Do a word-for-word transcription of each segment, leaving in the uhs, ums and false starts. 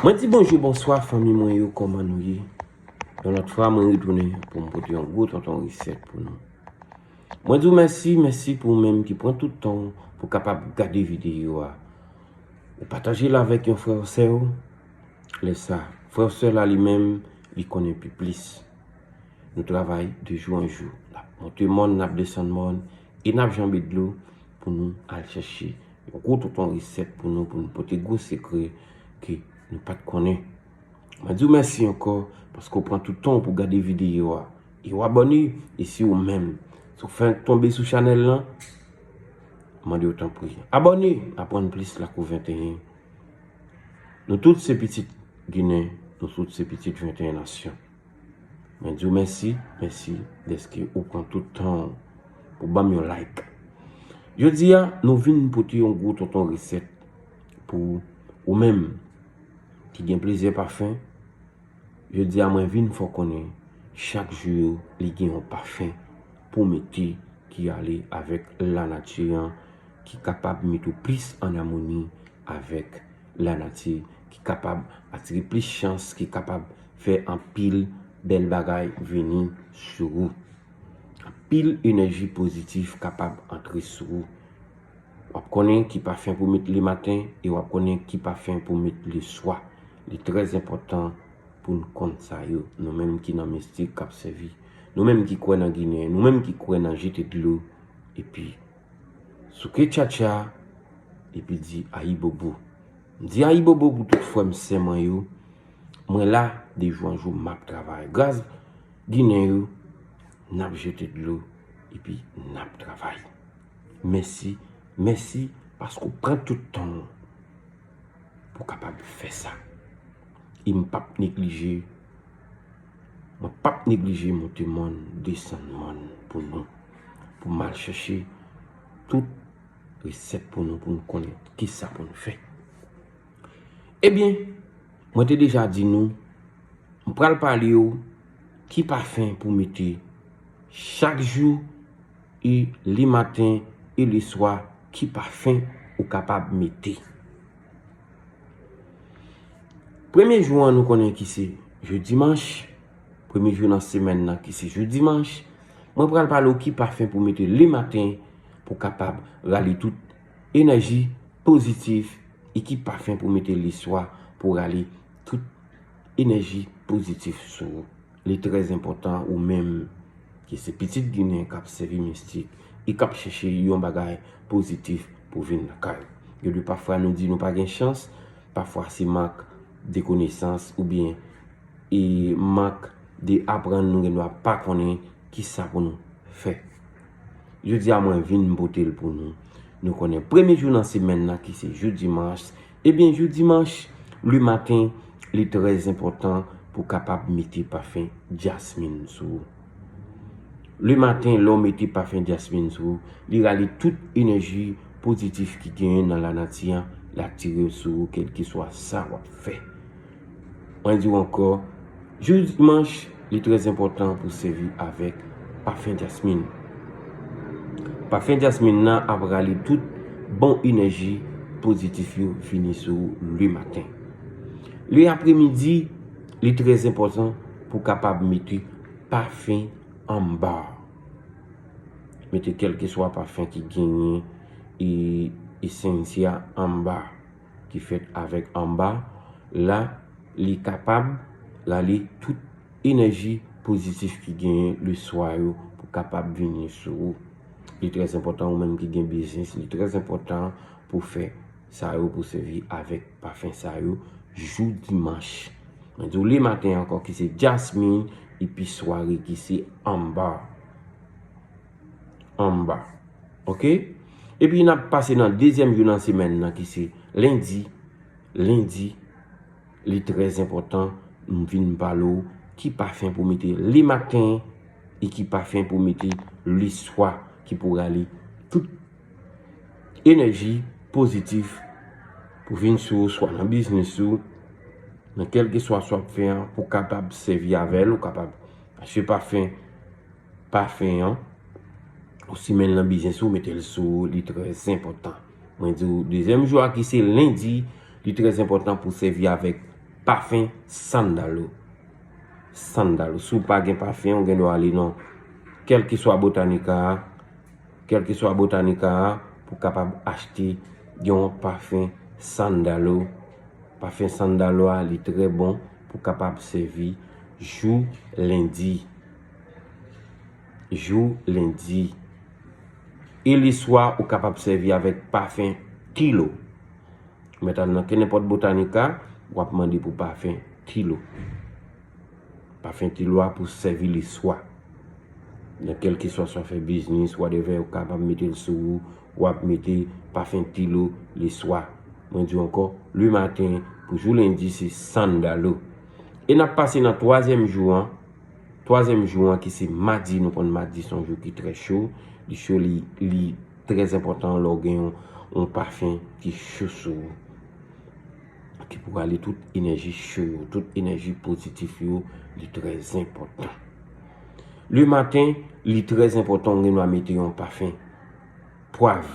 Mwen di bonjou, bonswa, fanmi mwen yo, kòman nou ye? Yon lòt fwa, mwen retounen pou m pote yon gwo tonton resèt pou nou. Mwen di w mèsi, mèsi pou ou menm ki pran tout tan w pou kapab gade videyo a. Ou pataje l avèk yon frè ou sè w. Lè sa, frè ou sè la li menm, li konnen pi plis. Nou travay de jou an jou. N ap monte mòn, n ap desann mòn, e n ap janbe dlo pou nou al chèche yon gwo tonton resèt pou nou, pou nou pote gwo sekrè ke nou pa t konnen. Mwen di w mèsi ankò paske w pran tout tan w pou gade videyo a. E w abòne, e si w menm, si w fenk tonbe sou chanèl lan, mande w tanpri, abòne, aprann plis Lakou venteyen. Nou tout se pitit Ginen, nou tout se pitit venteyen nasyon. Mwen di w mèsi, mèsi dèske ou pran tout tan w pou ban m yon like. Jodi a, nou vin pote yon gwo tonton resèt pou ou menm ki gen plizyè pafen. Jodi a, mwen vin fè w konnen chak jou yo, li gen yon pafen pou mete ki ale avèk lanati an, ki kapab mete w plis an amoni avèk lanati, ki kapab atire plis chans, ki kapab fè anpil bèl bagay vini sou ou. Anpil enèji pozitif kapab antre sou ou. W ap konnen ki pafen pou met lematen e w ap konnen ki pafen pou met leswa. Li trè enpòtan pou n konn sa yo. Nou menm ki nan mistik k ap sèvi, nou menm ki kwè nan Ginen, nou menm ki kwè nan jete dlo, epi souke tchatcha, epi di ayibobo. M di ayibobo pou tout frè m, sè mwen yo. Mwen la, de jou an jou, m ap travay. Gras Ginen yo, n ap jete dlo, epi n ap travay. Mèsi, mèsi, paske w pran tout tan w pou w kapab fè sa. E m p ap neglije, mwen p ap neglije monte mòn, desann mòn pou nou, pou m al chèche tout resèt pou nou, pou nou konnen kisa pou nou fè. Ebyen, mwen te deja di nou, m pral pale w ki pafen pou mete chak jou, e lematen e leswa, ki pafen ou kapab mete. Premye jou an, nou konnen ki se jou dimanch. Premye jou nan semèn nan ki se jou dimanch. Mwen pral pale w ki pafen pou mete lematen pou kapab rale tout enèji pozitif, e ki pafen pou mete leswa pou rale tout enèji pozitif sou ou. Li trè enpòtan ou menm ki se pitit Ginen k ap sèvi mistik e k ap chèche yon bagay pozitif pou vin lakay ou. Gen de pafwa nou di nou pa gen chans, pafwa se mank de konesans oubyen e mank de aprann, nou gen dwa pa konnen kisa pou nou fè. Jodi a mwen vin pote l pou nou. Nou konnen premye jou nan semèn nan ki se jou dimanch. Ebyen, jou dimanch, lematen, li trè enpòtan pou kapab mete pafen jasmin sou ou. Lematen, lè w mete pafen jasmin sou ou, li rale tout enèji pozitif ki genyen nan lanati an, l atire l sou ou, kèlkeswa sa w ap fè. Mwen di w ankò, jou dimanch, li trè enpòtan pou sèvi avèk pafen jasmin. Pafen jasmin nan ap rale tout bon enèji pozitif yo vini sou ou lematen. Leapremidi, li trè enpòtan pou kapab mete pafen anba. Mete kèlkeswa pafen ki genyen e esensi a anba, ki fèt avèk anba la, li kapab rale tout enèji pozitif ki genyen leswa yo pou kapab vini sou ou. Li trè enpòtan ou menm ki gen biznis, li trè enpòtan pou fè sa yo, pou sèvi avèk pafen sa yo jou dimanch. Mwen di w lematen ankò ki se jasmin, epi sware ki se anba. Anba. Oke? Epi n ap pase nan dezyèm jou nan semèn nan ki se lendi. Lendi, li trè enpòtan, m vin pale w ki pafen pou mete lematen e ki pafen pou mete leswa ki pou rale tout enèji pozitif pou vin sou ou, swa nan biznis ou, nan kèlkeswa sa w ap fè an, pou w kapab sèvi avè l, ou kapab achte pafen, pafen an, ou simen l nan biznis ou, mete l sou ou, li trè enpòtan. Mwen di w, dezyèm jou a ki se lendi, li trè enpòtan pou sèvi avèk Pafen sandalo. Sandalo. Si w pa gen pafen, ou gen dwa ale nan kèlkeswa Botanica a, kèlkeswa Botanica a, pou w kapab achte yon pafen sandalo. Pafen sandalo a, li trè bon pou w kapab sèvi jou lendi. Jou lendi. E leswa, ou kapab sèvi avèk pafen Tilo. Ou mèt al nan kenenpòt Botanica, w ap mande pou pafen Tilo. Pafen Tilo a pou sèvi leswa. Nan kèlkeswa, swa fè biznis, whatever, ou kapab mete l sou ou, w ap mete pafen Tilo leswa. Mwen di w ankò, le maten, pou jou lendi, se sandalo. E n ap pase nan twazyèm jou an. Twazyèm jou an, ki se madi, nou konn madi se yon jou ki trè cho. Li cho, li, li trè enpòtan lè w gen yon, yon pafen ki cho sou ou, ki pou rale tout enèji cho yo, tout enèji pozitif yo, li trè enpòtan. Le maten, li trè enpòtan, ou gen dwa mete yon pafen pwav.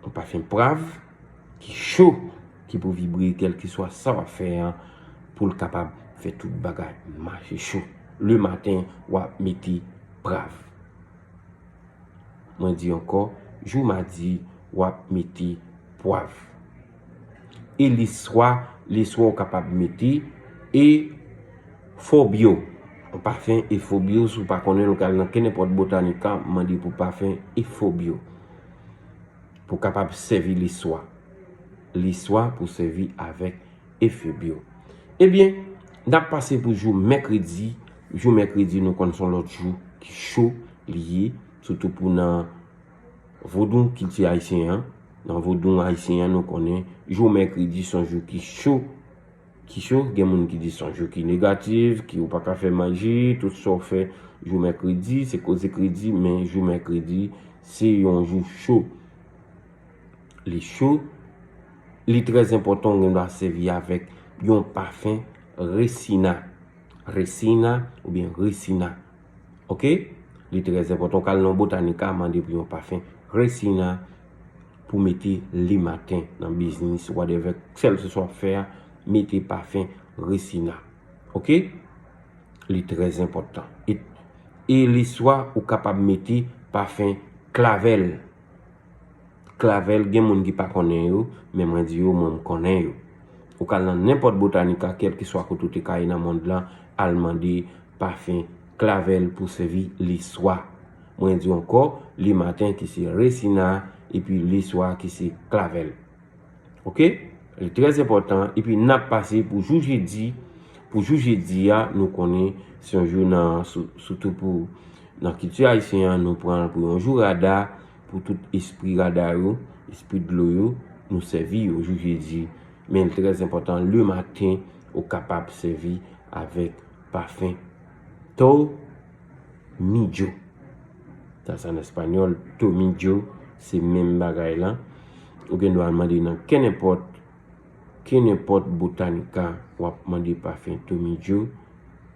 Yon pafen pwav ki cho, ki pou vibre kèlkeswa sa w ap fè an, pou l kapab fè tout bagay mache cho. Le maten, w ap mete pwav. Mwen di ankò, jou madi, w ap mete pwav. E leswa, leswa w kapab mete e fobyo. Yon pafen e fobyo, si w pa konnen l, ou ka al nan kenenpòt Botanica, mande pou pafen e fobyo. Pou kapab sèvi leswa. Leswa pou sèvi avèk e fobyo. Ebyen, n ap pase pou jou mèkredi. Jou mèkredi, nou konn se yon lòt jou ki cho li ye, sitou pou nan vodou kilti ayisyen an. Nan vodou ayisyen an, nou konnen jou mèkredi se yon jou ki cho, ki cho, gen moun ki di se yon jou ki negatif, ki ou pa ka fè maji, tout sa w fè jou mèkredi, se koze kredi, men jou mèkredi, se yon jou cho. Li cho, li trè enpòtan, ou gen dwa sèvi avèk yon pafen resina. Resina oubyen resina. Oke? Li trè enpòtan, ou ka al nan Botanica, mande pou yon pafen resina pou mete le maten nan biznis, whatever, kèlkeswa w ap fè a, mete pafen resina. Oke? Li trè enpòtan. E, e leswa, ou kapab mete pafen klavèl. Klavèl, gen moun ki pa konnen yo, men mwen di yo, mwen, m konnen yo. Ou ka al nan nenpòt Botanica, kèlkeswa kote w te ka ye nan mond lan, al mande pafen klavèl pou sèvi leswa. Mwen di ankò, le maten ki se resina, epi leswa ki se klavèl. Oke? Li trè enpòtan. Epi n ap pase pou jou jedi. Pou jou jedi a, nou konnen se yon jou nan, sou-, sitou pou nan kilti ayisyen an, nou pran l pou yon jou rada, pou tout espri rada yo, espri dlo yo, nou sèvi yo jou jedi. Men li trè enpòtan, le maten, ou kapab sèvi avèk pafen tomillo. Sa, se an espanyòl, tomillo, se menm bagay la. Ou gen dwa al mande nan kenenpòt, kenenpòt Botanica, w ap mande pafen tomillo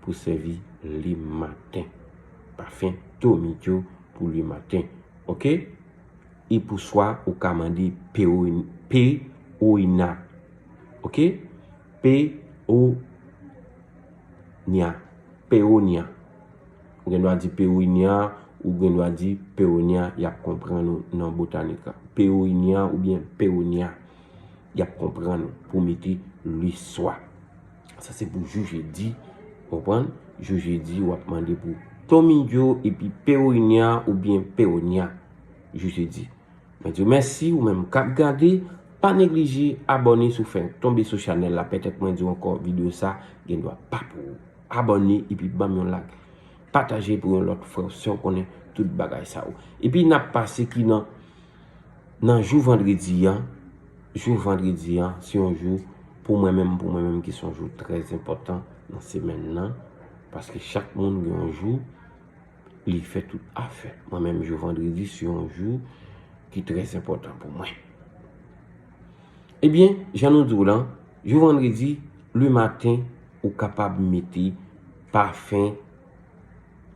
pou sèvi le maten. Pafen tomillo pou le maten. Oke? E pou swa, ou ka mande pewo-, pewonia. Oke? Pewonia. Pewonia. Ou gen dwa di pewonia, ou gen dwa di pewonia, y ap konprann ou nan Botanica. Pewonia oubyen pewonia, y ap konprann ou pou mete leswa. Sa se pou jou jedi, konprann? Jou jedi, w ap mande pou tomillo epi pewonia oubyen pewonia. Jou jedi. Mwen di w mèsi, ou menm k ap gade, pa neglije abòne si w fenk tonbe sou chanèl la. Petèt mwen di w ankò, videyo sa gen dwa pa pou ou. Abòne epi ban m yon like. Pataje pou yon lòt frè w, si w konnen tout bagay sa yo. Epi n ap pase ki nan, nan jou vandredi an. Jou vandredi an, se yon jou pou mwen menm, pou mwen menm ki se yon jou trè enpòtan nan semèn nan. Paske chak moun gen yon jou li fè tout afè. Mwen menm, jou vandredi, se yon jou ki trè enpòtan pou mwen. Ebyen, jan nou di w lan, jou vandredi, le maten, ou kapab mete pafen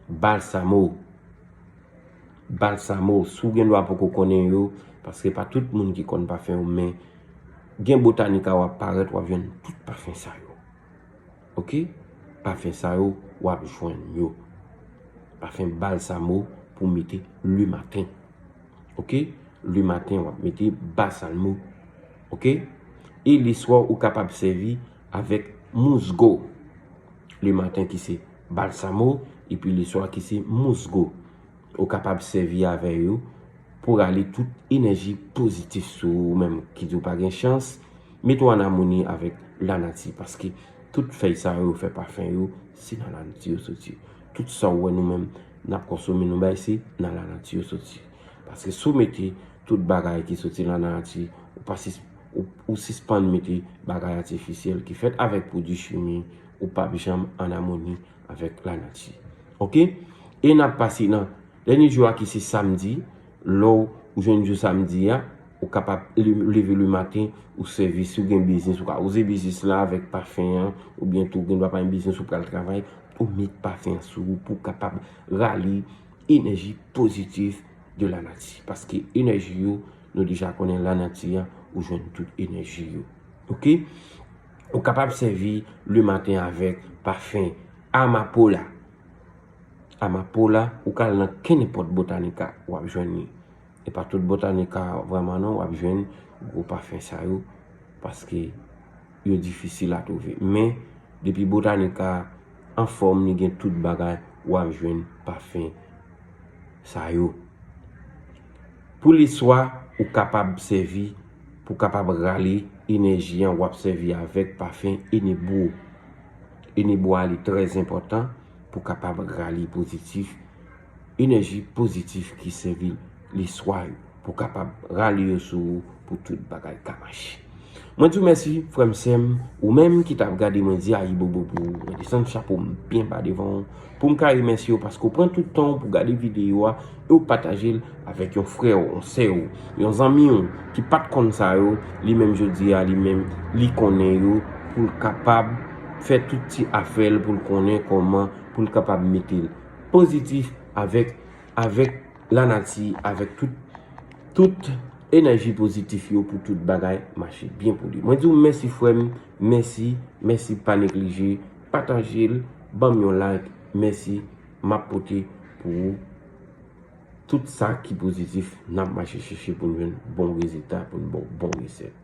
balsamo. Balsamo, si w gen dwa poko konnen yo, paske pa tout moun ki konn pafen yo, men gen Botanica w ap parèt, w ap jwenn tout pafen sa yo. Oke? Pafen sa yo, w ap jwenn yo. Pafen balsamo pou mete le maten. Oke? Le maten, w ap mete balsamo. Oke? E leswa, ou kapab sèvi avèk mousgo. Le maten ki se balsamo, epi leswa ki se mousgo. Ou kapab sèvi avè yo pou rale tout enèji pozitif sou ou menm ki di w pa gen chans. Mete w an amoni avèk lanati, paske tout fèy sa yo fè pafen yo, se nan lanati yo soti. Tout sa w wè nou menm n ap konsome, nou bay, se nan lanati yo soti. Paske si w mete tout bagay ki soti nan lanati, ou pa sis- ou, ou sispann mete bagay atifisyèl ki fèt avèk pwodui chimi, ou p ap janm an amoni avèk lanati. Oke? E n ap pase nan dènye jou a ki se samdi. Lè w jwenn jou samdi a, ou kapab le- leve le maten, ou sèvi, si w gen biznis, ou ka oze biznis la avèk pafen an, oubyen tou gen dwa pa gen biznis ou pral travay, ou met pafen an sou ou pou w kapab rale enèji pozitif de lanati. Paske enèji yo, nou deja konnen lanati a, ou jwenn tout enèji yo. Oke? Ou kapab sèvi le maten avèk pafen amapola. Amapola, ou ka al nan kenenpòt Botanica, w ap jwenn li. E pa tout Botanica vrèman non, w ap jwenn gwo pafen sa yo, paske yo difisil a twouve. Men, depi Botanica anfòm, li gen tout bagay, w ap jwenn pafen sa yo. Pou leswa, ou kapab sèvi, pou kapab rale enèji an, w ap sèvi avèk pafen enebou. Enebou a, li trè enpòtan pou kapab rale pozitif, enèji pozitif ki sèvi leswa yo, pou kapab rale yo sou ou, pou tout bagay ka mache. Mwen di w mèsi, frè m, sè m, ou menm ki t ap gade, mwen di ayibobo pou ou. Mwen desann chapo m byen ba devan w, pou m ka remèsye w paske w pran tout tan w pou gade videyo a e w pataje l avèk yon frè w, yon sè w, yon zanmi w ki pa t konn sa yo, li menm jodi a, li menm, li konnen yo, pou l kapab fè tout ti afè l, pou l konnen kòman pou l kapab mete l pozitif avèk, avèk lanati, avèk tout, tout enèji pozitif yo pou tout bagay mache byen pou li. Mwen di w mèsi, frè m, mèsi, mèsi, pa neglije, pataje l, ban m yon like, mèsi, m ap pote pou ou tout sa ki pozitif, n ap mache chèche pou n jwenn bon rezilta, pou n ba w bon resèt.